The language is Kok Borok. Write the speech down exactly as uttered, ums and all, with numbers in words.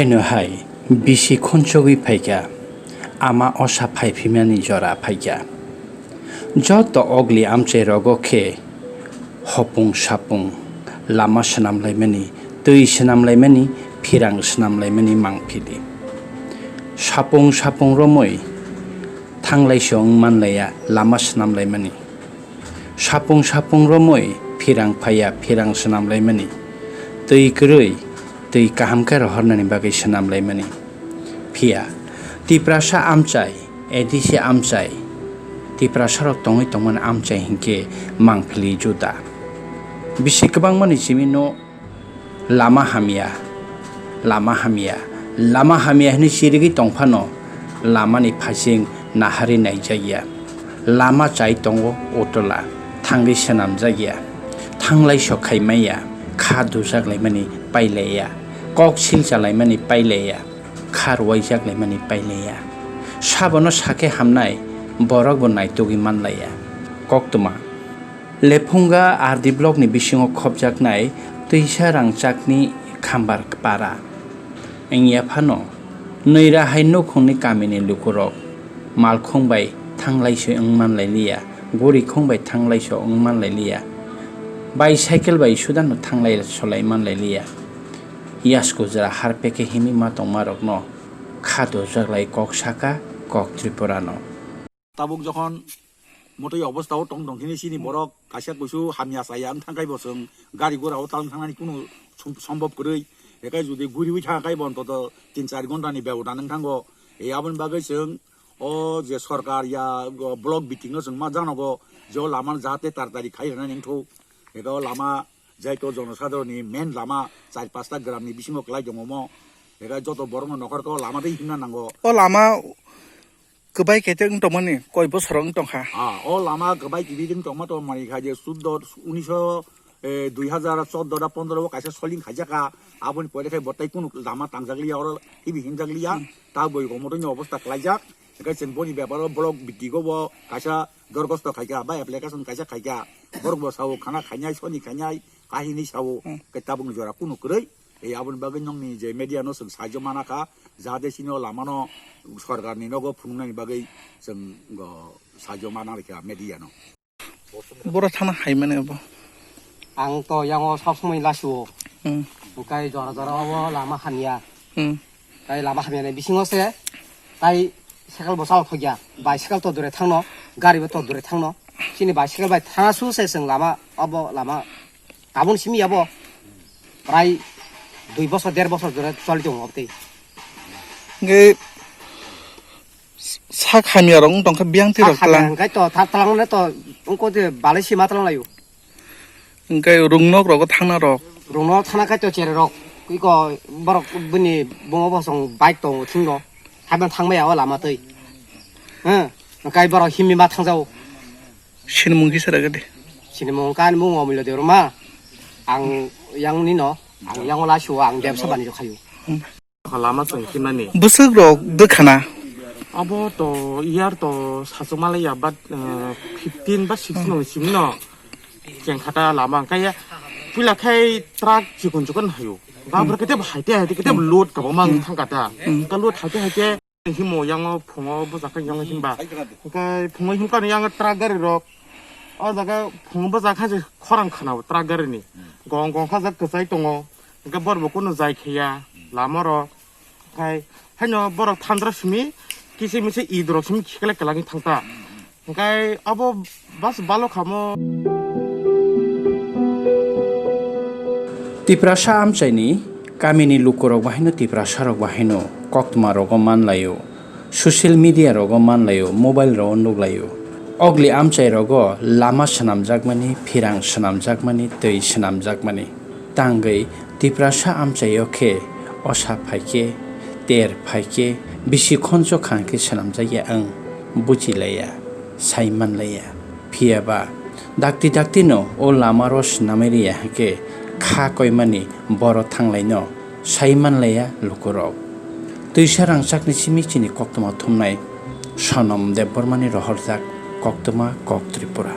Haino hai bisi khunchogwi phaikha, ama osa phaiphimani jora phaikha. Joto ogli amchai rogo khe hopung sapung, lama swnamlaimani, twi swnamlaimani, phirang swnamlaimani mangphili. Sapung sapung romwi thanglaiso wng manlaiya lama swnamlaimani. Sapung sapung romwi phirang phaiya phirang swnamlaimani. Twi kwrwi twi kaham khe rohornani bagwi swnamlaimani. Phiya Tiprasa amchai, A D C amchai, Tiprasarok tongwi tongmani amchai hinkhe mangphili juda. Bisi kwbangmani simi no lama hamya, lama hamya, lama hamya hwnwi chirigwi tongphano lamani phasing naharwi naijakya. Lama chai tongo utula, thangwi swnamjakya. Thanglai sok khai maya, kha dujak laimani pailaiya, kok silcha laimani pailaiya, kha ruwaijak laimani pailaiya. Sabono sakhe hamnai, borokbo naitugwi manlaiya. Koktwma. Lephunga R D block ni bisingo khopjaknai Twisa Rangchakni Khambar para. Wngya phano, Noira hai nukhungni kamini lukurok malkhung bai thanglaiso wng manlailiya, gurikhung bai thanglaiso wng manlailiya, bicycle bai sudano thanglai solai manlailiya. Yas gujra harpekhe himwi ma tongmarokno kha dojaklai kok saka kok Tripurano. Tabuk jokhon motoi obostao tong tong hini chini borok kaisa kuisu hamya chaya wng thangkhai bo chwng gari gora o tal wng thangnani kunu som-, sombhob kwrwi. Hekai jodi guriwi thangkhai bo ontoto tin char ghonta ni beboda wng thango. E aboni bagwi chwng o je sorkar ya block meeting no chwng ma janogo je o lama no jahate taratari khai rwnani wngthok. Hekai o lama jaito jonosadharonni main lama char pasta gram ni bisingo kwlai tongo omo. Hekai joto borokno nokhor khe o lama tei himna nango. O lama kwbai khe tei wng tongmani koi bosor wng tongkha. Ah, o lama kwbai kibi wng tongma to mani kha je chuddo, uniso, eh, dui hazar chuddo da pondro o kaisa soling khaijak kha. Aboni pore khe bo tei kunu lama tangjak liya, oro kibi himjak liya. Hmm. Ta boi gomotoni obostha kwlaijak. Hekai chwng boni beparo block meeting o bo kaisa dorgosto khaikha, ba application kaisa khaikha. Borok bo sao khana khainai, soni khainai, kahini sao, hmm, khe tabukni jora kunu kwrwi. E aboni bagwi nokni je media no chwng sahajyo mana kha, jahate chini o lama no sorkar ni nogo phunuknani bagwi chwng go sahajyo mana rikha media no. Boro thana hai mane bo. Ang to yango sab somoi lasio. Hmm. Hwnkhe jora jora o lama hamya. Hmm. Tai lama hamya ni bisingo se tai cycle bo chal thokya, bicycle to dure thangno, gari bo to dure thangno. Chini bicycle bai thana su se chwng lama obo lama Tabuk simi yabo prai dui bosor, der bosor jora choli tongo obotwi. Hwnkhe sak hamya rok wng tongkha biyang tirok tlang. Hwnkhe to thar tlang le to wngkha je balai sima tlang laio. Hwnkhe rung nok rogo thangna rok. Rung nok thangna khai to chere rok. Iko borok bini bungo bosong bike tongo thwngno. Haiban thangbai ya o lama twi. Hwnkhe hwnkhe borok himwi ma thangjago. Sinimung kisa rega de. Sinimung kan mung omilo de roma. Ang yang nino, ang yang ola sio, ang debsa bani jo khayu. Lama chwng himani. Bwswk rok dwkhana. Abo to year to sachwk malaya but, eh, fifteen ba sixteen no simi no. Cheng khata lama kaya pula khai truck chikon chikon hayu. Ba bro kete haite haite kete load ka ba mang thang kata. Ka load haite haite. Himo yango phungo bwsakhe yango himba. Hwnkhe phungo himkha ni yango truck gari rok. O jaga phungo bwsakha je khorang khana o truck gari ni. Gong gong kha jak kwchai tongo. Hwnkhe bor bo kunu jai khiya lama rok. Hwnkhe haino borok thandra simi kisi misi id rok simi khiklai kwlangwi thangta. Hwnkhe abo bus balo khamo. Tiprasa amchaini kamini lukurok bahaino Tiprasarok bahaino koktwma rogo manlaio, social media rogo manlaio, mobile rogo nuglaio. Ogli amchai rogo lama swnamjakmani, phirang swnamjakmani, twi swnamjakmani. Tangwi Tiprasa amchaio khe osa phaikhe, ter phaikhe, bisi khonchok kha khe swnamjakya wng buchilaiya, sai manlaiya. Phiyaba dakti daktino o lamaro swnamwi riya hinkhe kha koimani boro thanglaino sai manlaiya lukurok. Twisa rangchakni simi chini koktwma thumnai Sonom Debbarmani rohorjak koktwma Kok Tripura.